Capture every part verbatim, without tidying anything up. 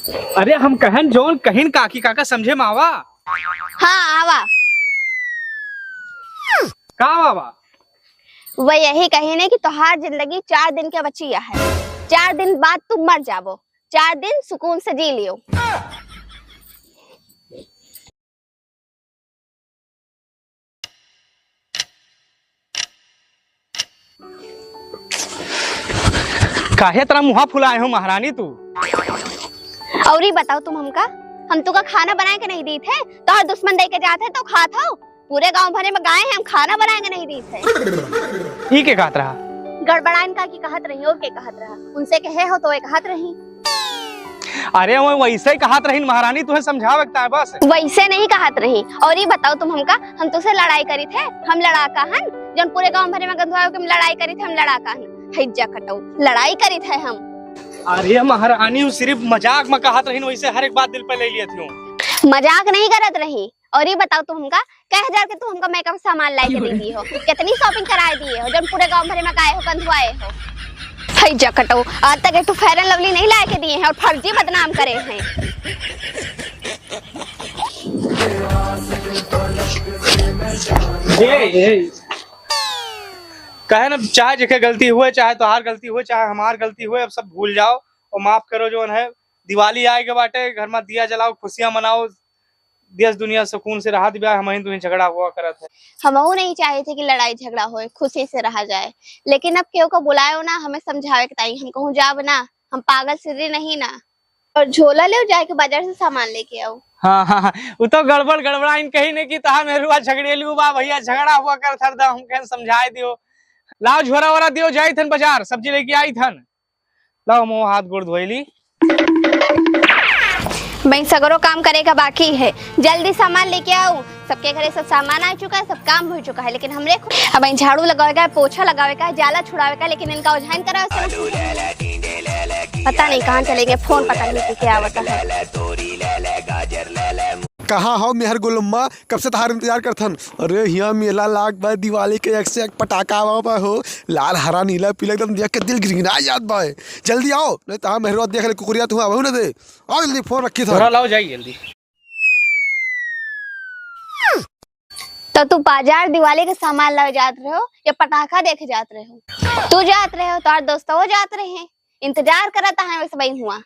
अरे हम कहन जौन कहिन काकी काका समझे में आवा। हाँ, आवा। का आवा? वह यही कहिन है कि तोहार जिंदगी चार दिन के बची है, चार दिन बाद तू मर जाबो, चार दिन सुकून से जी लियो। काहे इतना मुँहा फुलाए हो महारानी तू? और ही बताओ तुम हमका, हम तुका खाना बनाए के नहीं दी थे, तोहर दुश्मन दे के जात है तो खात हो। पूरे गांव भरे में गाय है, हम खाना बनाए के नहीं दी थे। ई के कहत रहा? गड़बड़ाइन काकी कहत रही, और के कहत रहा? उनसे कहे हो तो ये कहत रही। अरे वो वैसे ही कहत रही महारानी, तुहे समझावे के ताय बस। वैसे नहीं कहत रही। और ये बताओ तुम हमका, हम तुसे लड़ाई करी थे? हम लड़ाका हन? जौन पूरे गांव भरे में गंधवाओ के हम लड़ाई करी थे, हम लड़ाका हन? हैजा कटऊ, लड़ाई करी थे हम? अरे महारानी, वो सिर्फ मजाक में कहत रही, वैसे हर एक बात दिल पे ले लिया थी। मजाक नहीं करत रही। और ये बताओ तुम हमका, कै हजार के तू हमका मेकअप सामान लाई के दे दिए हो, कितनी shopping कराए दिए हो, जौन पूरे गांव भरे में गाए हो, गंधुआए हो। हैजा कटऊ, आज तक एक ठो Fair and Lovely नहीं लाए के दिए हैं और फर्जी बदनाम करे हैं। ए, ए, कहे ना, चाहे जेके गलती हुए, चाहे तोहार गलती हुए, चाहे हमार गलती हुए, अब सब भूल जाओ और माफ करो। जौन है, दिवाली आए के बाटे, घर में दिया जलाओ, खुशियां मनाओ, देश दुनिया सुकून से रहत बा, हमहिन तुहीं झगड़ा हुआ करत है। हमहू नहीं चाहे थे कि लड़ाई झगड़ा होए, खुशी से रहा जाए, लेकिन अब केहू को बुलायो ना, हमें समझावे के ताई, हम कहूँ जाब ना, हम पागल सिर्री नहीं ना। और झोला ले जाए के बाजार से सामान लेके आओ। हाँ, हाँ, हाँ, वो तो गड़बड़ गड़बड़ाइन कही नहीं कि तहार मेहरुआ झगड़ेलू बा, भैया झगड़ा हुआ करत हरदम, हम कहेन समझाए दियो, लाओ झोरा वोरा दियो, जाई थन बाजार, सब्जी लेके आई थन। लाओ, मुँह हाथ गोड़ धोई ली। भाई, सगरो काम करे का बाकी है, जल्दी सामान लेके आओ। सबके घरे सब सामान आ चुका है, सब काम हो चुका है, लेकिन हमरे खु-, अब भाई, झाड़ू लगावे का है, पोछा लगावे का है, जाला छुड़ावे का है, लेकिन इनका ओझाइन करा से पता नहीं कहाँ चले गए, फोन पता नहीं किके आवत है। कहाँ हो मेहर गोलम्मा, कब से तहार इंतजार करथन। अरे हियाँ मेला लाग बा, दिवाली के एक से एक पटाखा आवा बा हो, लाल हरा नीला पीला, एकदम देख के दिल गिनगिना जात बा। जल्दी आओ, नहीं तहार मेहरुआ देख ले कुकुरिया, तू आवहु न दे। आओ जल्दी, फोन रखी था। थोड़ा लाओ, जाइए जल्दी। तो तू बाजार दिवाली के सामान लावे जात रहे हो या पटाखा देखे जात रहे हो? तू जात रहे हो, तोहार दोस्तवो जात रहे हैं, इंतजार करत हैं वैसे भाई हुआ।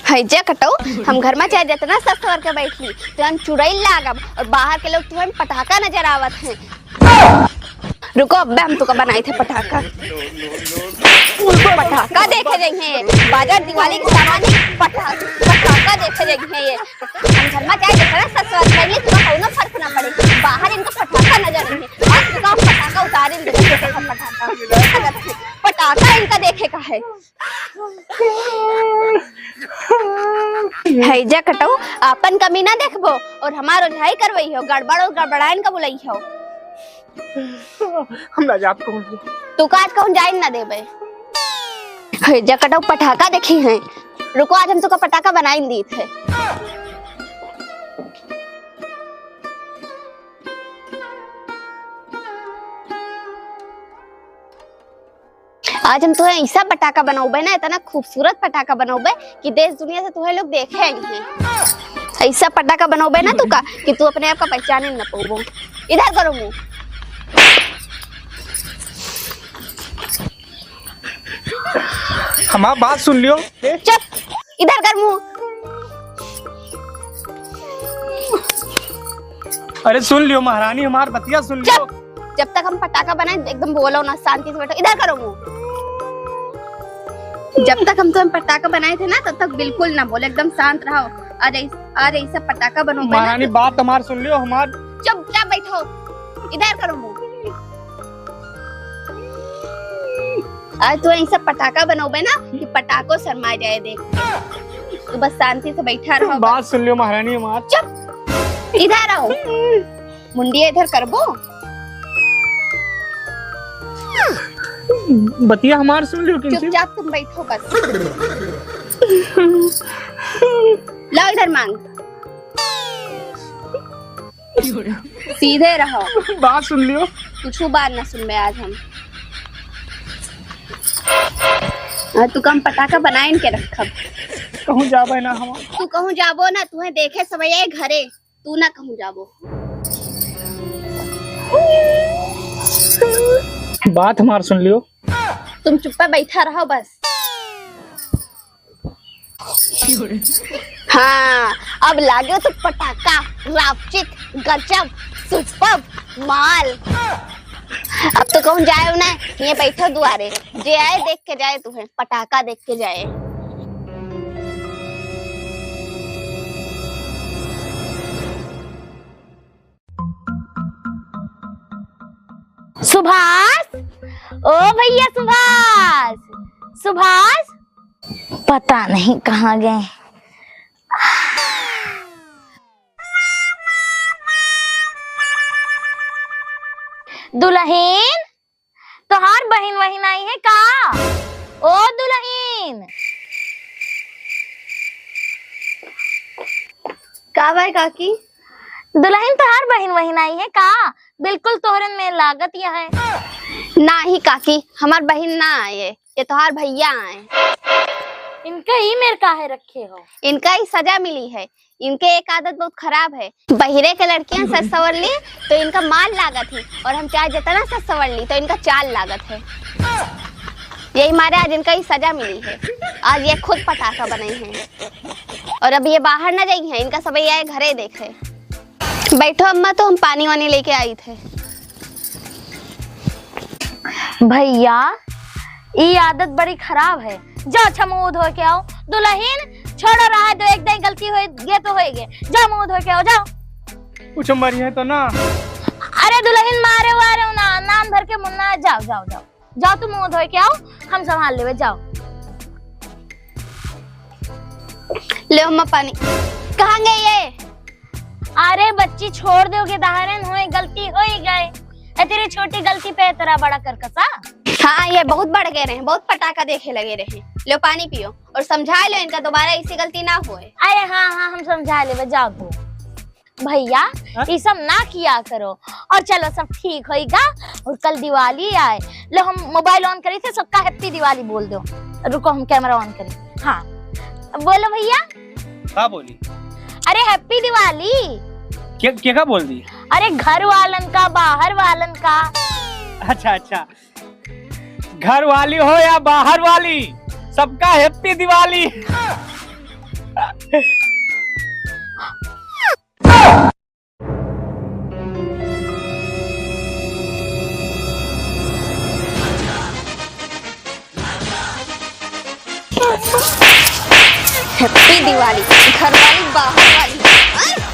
हैजा कटऊ, हम घर में चाहे जितना सस सवर के बैठ ली, तो हम चुड़ैल लागब और बाहर के लोग तुम्हें पटाखा नजर आवत हैं। रुको, अब्बे हम तुका बनाई थे पटाखा। पटाखा देखे जाइए, बाजार दिवाली के सामान, पटा-, पटाखा देखे जाइए। हम घर में चाहे जितना सस सवर के बैठ ली, तुका कौनो फर्क ना पड़े। बाहर इनका पटाखा नजर नहीं, आज तुका हम पटाखा उतारे, इनके पटाखा। पटाखा इनका देखे का है। हैजा कटऊ, आपन कमी ना देखबो और हमार ओझाई करवई हो, गड़बड़ और गड़बड़ाइन का बुलई हो। हम ना जाब कहूँ। तू का आज कहूँ जाइन ना देबे। हैजा कटऊ पटाखा देखी हैं। रुको, आज हम तुका पटाखा बनाइन दीत है। आज हम तुहे ऐसा पटाखा बनौबे ना, इतना खूबसूरत पटाखा बनौबे कि देश दुनिया से तुहे लोग देखे आई हैं। ऐसा पटाखा बनौबे ना तुका कि तू अपने आप का पहचाने न पौबो। इधर करो मुँह। हमार बात सुन लियो। चुप, इधर कर मुँह। अरे सुन लियो महारानी, हमार बतिया सुन लियो। चुप, जब तक हम पटाखा बनाए, एकदम बोलो ना, शांति से बैठो, इधर करो मुँह। जब तक हम तुम पटाखा बनाए थे ना, तब तक बिल्कुल ना बोले, एकदम शांत रहो। आज ऐस-, आज ऐसा पटाखा बनोबे ना महारानी, तो बात हमार सुन लियो, हमार चुपचाप बैठो, इधर करो मुँह। आज तो ऐसा पटाखा बनोबे ना कि पटाखो शर्मा जाए देख। तो बस शांति से बैठा रहो। बात सुन लियो महारानी हमार। चुप, इधर आओ। मुंडिया इधर करबो। बतिया हमार सुन लियो किंतु। चुपचाप तुम बैठो बस। लाओ इधर मांग। सीधे रहो। बात सुन लियो। कुछ बात ना सुनबे आज हम। आज तू कम पटाखा बनाइन के रखब। कहूँ जाबे ना हम। तू कहूँ जाबो ना, तुहें देखे सबैया घरे, तू ना कहूँ जाबो। बात हमार सुन लियो। तुम चुप्पा बैठा रहो बस। हाँ, अब लागे तो पटाखा, रापचिक, गजब, सुपर, माल। अब तो कहूँ जाए ना, ये बैठो दुआरे, जे आए देख के जाए, तुहें पटाखा देख के जाए। सुभाष, ओ भैया सुभाष, सुभाष, पता नहीं कहाँ गए। दुलहिन, तोहार बहिन वहिन आई है का? ओ दुलहिन। का बाय काकी? दुलहिन, तोहार बहिन वहिन आई है का? बिल्कुल तोहरन में लागत यह है। नाही काकी, हमार बहिन ना आए, ये तोहार भैया आए। इनका ई मेर काहे रखे हो? इनका ई सजा मिली है। इनके एक आदत बहुत खराब है, बहिरे के लड़कियां सज सवर ली तो इनका माल लागत है, और हम चाहे जितना सज सवर ली तो इनका चाल लागत है। यही मारे आज इनका ई सजा मिली है। आज ये खुद पटाखा बनाई हैं, और अब ये बाहर ना जाई हैं, इनका सब ये घरे देखे। बैठो अम्मा, तो हम पानी वानी लेके आई थे। भैया, ई आदत बड़ी खराब है। जा, अच्छा मुंह धो के आओ। दुलहिन, छोड़ो, रहा दो, एक दाई गलती होए गे तो होए गे। जा, मुंह धो के आओ, जाओ। कुछ मरी है तो ना? अरे दुलहिन, मारे वारे ना, नान भर के मुन्ना, जाओ, जाओ, जाओ। जाओ, तुम मुंह धोए के आओ, हम संभाल लेवे, जाओ। ले अम्मा पानी। कहाँ गई ये? अरे बच्ची, छोड़ दो के, दहारन होए, गलती होई गए। ए, तेरी छोटी गलती पे इतना बड़ा करकसा? हाँ, ये बहुत बढ़ गए रहे, बहुत पटाखा देखे लगे रहे। लो पानी पियो और समझा लो इनका, दोबारा ऐसी गलती ना होए। अरे हाँ, हाँ, हम समझा लेवे, जाओ तू। भैया, हाँ? ये सब ना किया करो। और चलो, सब ठीक होइगा। और कल दिवाली आए, लो हम mobile on करी थे, सबका happy दिवाली बोल दो। रुको, हम camera on करी। हाँ, बोलो भैया। का बोली? अरे happy दिवाली। के, के का बोल दी? अरे घर वालन का, बाहर वालन का। अच्छा, अच्छा, घर वाली हो या बाहर वाली, सबका happy दिवाली। Happy दिवाली, घर वाली, बाहर वाली।